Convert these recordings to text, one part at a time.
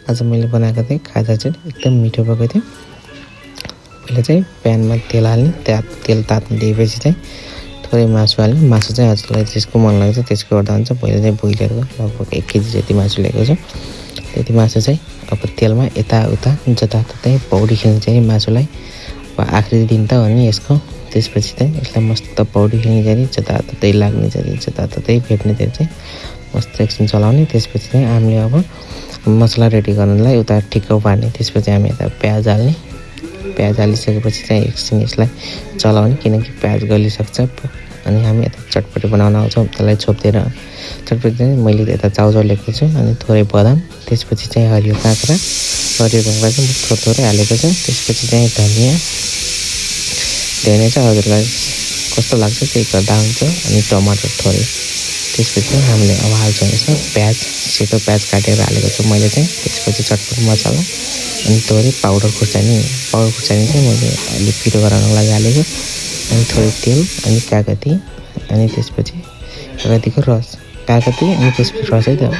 आज मैले बनाएको थिएँ खाजा चाहिँ एकदम मिठो भएको थियो। पहिले चाहिँ प्यानमा तेल हाल्ने, तेल तात्न दिएपछि चाहिँ थोरै मासु हाल्ने। मासु चाहिँ हजुरलाई त्यसको मन लाग्छ त्यसको गर्दा हुन्छ। पहिले चाहिँ बोइलरको लगभग 1 केजी जति मासु ल्याएको छु। त्यति मासु चाहिँ अब तेलमा यताउता जताततै पौडी खेल्ने चाहिँ मासुलाई। अब आखिरी दिन त हो नि यसको। त्यसपछि चाहिँ यसलाई मस्त पौडी खेल्ने गरी जताततै लाग्ने गरी जताततै भेट्ने गरी चाहिँ मस्त एकछिन चलाउने। त्यसपछि चाहिँ हामीले अब मसला रेडी गर्नलाई उता ठिक्क पार्ने। त्यसपछि हामी यता प्याज हाल्ने। प्याज हालिसकेपछि चाहिँ एकछिन यसलाई चलाउने किनकि प्याज गलिसक्छ। अनि हामी यता चटपटी बनाउन आउँछौँ। त्यसलाई छोप्दिएर चटपटी चाहिँ मैले यता चाउचाउ ल्याएको छु अनि थोरै बदाम। त्यसपछि चाहिँ हरियो काँक्रा चाहिँ थोरै हालेको छु। त्यसपछि चाहिँ धनियाँ चाहिँ हजुरलाई कस्तो लाग्छ त्यही गर्दा हुन्छ। अनि टमाटर थोरै। त्यसपछि हामीले अब हाल्छौँ यसमा प्याज, सेतो प्याज काटेर हालेको छु मैले चाहिँ। त्यसपछि चटपटी मसला अनि थोरै पाउडर खुर्सानी चाहिँ मैले अलिक पिरो गराउनको लागि हालेको। अनि थोरै तेल अनि कागती अनि त्यसपछि कागतीको रस अनि त्यसपछि रस है त।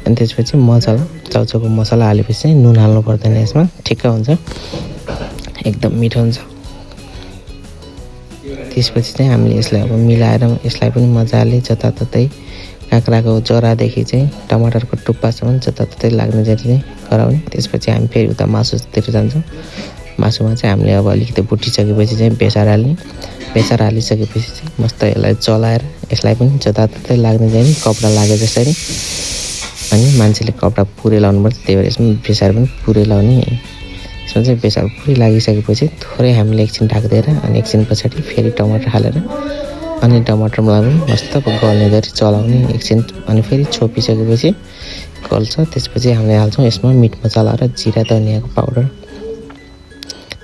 अनि त्यसपछि मसला चाउचाउको मसला हालेपछि चाहिँ नुन हाल्नु पर्दैन यसमा, ठिक्क हुन्छ, एकदम मिठो हुन्छ। त्यसपछि चाहिँ हामीले यसलाई अब मिलाएर यसलाई पनि मजाले जताततै काँक्राको जरादेखि चाहिँ टमाटरको टुप्पासम्म जताततै लाग्ने गरी चाहिँ गराउने। त्यसपछि हामी फेरि उता मासुतिर जान्छौँ। मासुमा चाहिँ हामीले अब अलिकति भुटिसकेपछि चाहिँ बेसार हाल्ने। बेसार हालिसकेपछि चाहिँ मस्त यसलाई चलाएर यसलाई पनि जताततै लाग्ने गरी कपडा लागे जसरी। अनि मान्छेले कपडा पुरै लाउनुपर्छ, त्यही भएर यसमा बेसार पनि पुरै लाउने। यसमा चाहिँ बेसार पुरै लागिसकेपछि थोरै हामीले एकछिन ढाक्दिएर अनि एकछिन पछाडि फेरि टमाटर हालेर अनि टमाटरलाई पनि मस्त गल्ने गरी चलाउने एकछिन। अनि फेरि छोपिसकेपछि गल्छ। त्यसपछि हामीले हाल्छौँ यसमा मिट मसला र जिरा धनियाँको पाउडर।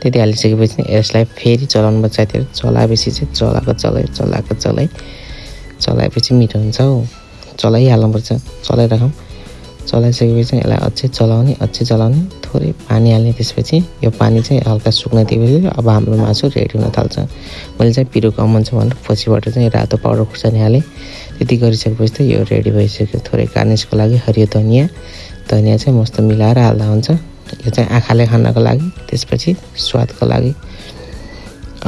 त्यति हालिसकेपछि यसलाई फेरि चलाउनु पर्छ। त्यति चलाएपछि चाहिँ चलाएपछि मिठो हुन्छ हौ। चलाइहाल्नुपर्छ, चलाइराखौँ। चलाइसकेपछि चाहिँ यसलाई अझै चलाउने थोरै पानी हाल्ने। त्यसपछि यो पानी चाहिँ हल्का सुक्न दिएपछि अब हाम्रो मासु रेडी हुन थाल्छ। मैले चाहिँ पिरो कम हुन्छ भनेर पछिबाट चाहिँ रातो पाउडर खुर्सानी हालेँ। त्यति गरिसकेपछि त यो रेडी भइसक्यो। थोरै गार्निसको लागि हरियो धनियाँ चाहिँ मस्त मिलाएर हाल्दा हुन्छ। यो चाहिँ आँखाले खानको लागि, त्यसपछि स्वादको लागि।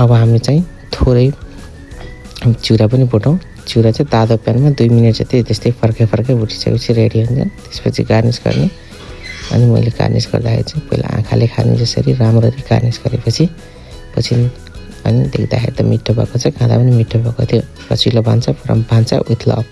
अब हामी चाहिँ थोरै चिउरा पनि भुटौँ। चिउरा चाहिँ तातो प्यानमा 2 मिनट जति त्यस्तै फर्कै भुटिसकेपछि रेडी हुन्छ। त्यसपछि गार्निस गर्ने। अनि मैले गार्निस गर्दाखेरि चाहिँ पहिला आँखाले खाने जसरी राम्ररी गार्निस गरेपछि पछि अनि देख्दाखेरि त मिठो भएको छ, खाँदा पनि मिठो भएको थियो। रसिलो भान्सा विथ लभ।